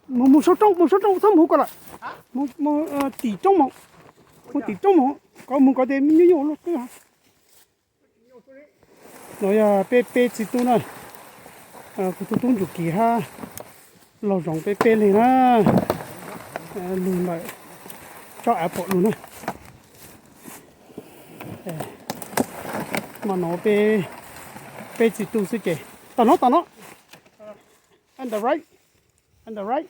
Mus, mus saum roob, mus saum roob, txhob mus hauv ko lawm. Mus, mus tim roob mus, mus tim roob mus, kov mus kov ces nyuaj nyuaj luaj twb. No yog peb peb txiv tub na, kuv tus tub Ntsuam Kis hab laug Zoov peb peb leeg na, lug lawm tsob av pom lug na. Mas no peb, peb txiv tub xwb ces tom no, tom no. On the right. On the right.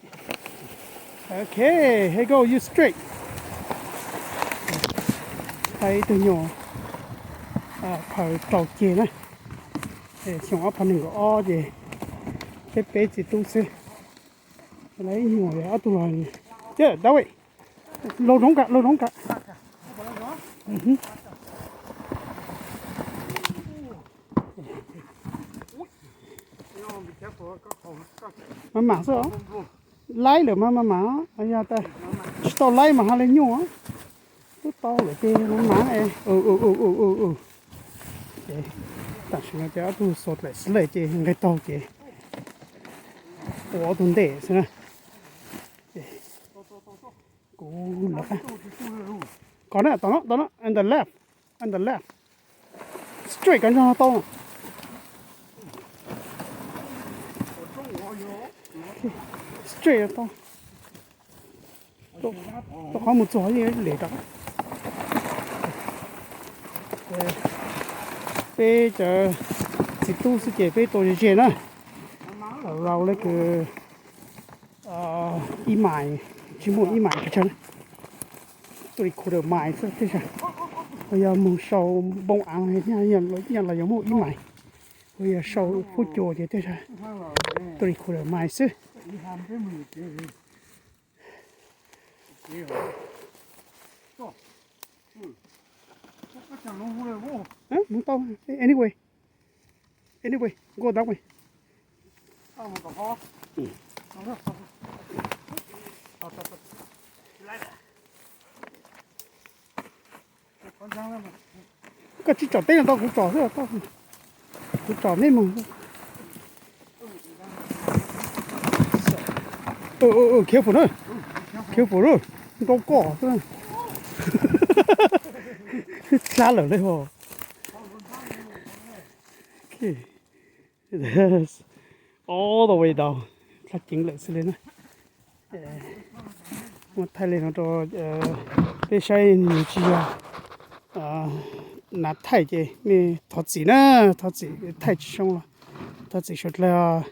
Okay, here go, you straight. Thaij ib tug nyuam phaws rau ceg na. Xyoo ob phav nees nkaum ob ces peb peb txiv tub xwb. Lawv ib nyuag ob tug los, yeah, that way. Laug Zoov kam, laug Zoov kam. Maj mam xwb os. Laib lawm mas maj mam, yog tas tsis tau laib mas ha le nyuaj. Twb tau lawm ces maj mam. Tam sim no ces ob tug xuas dlaim xwb lawm ces nqis taug ces ua ob tug ntej xwb na. Kuv lawv qab. Kov na, tom no, tom no, on the left, on the left. Straight kov ntsoog tau. Straight tau. Tau qhov mus txog yeej lem rau. Peb cov txiv tub xwb ces peb tau ze ze na. Around lawv kws ib mais, tsis muaj ib mais pes tsawg, tuaj li quarter mile xwb tej zag. Yog moog sau npoo aav nyaj los yog muaj ib mais, yog sau phub cua ces tej zag tuaj li quarter mile xwb. Moog tau, anyway, anyway, go that way. Koj tsis tsom teb no tau, kuv tsom xwb, kuv tsom nej moog. Careful na, careful na, nrau koj xwb. Dlha lawm le os. All the way down, dlha ceev lawm xwb le na. Muab thaij li no rau peb saib nws tsis yog nav thaij ces nej thov txim na, thov txim thaij tsis zoo los thov txim suav dlawg.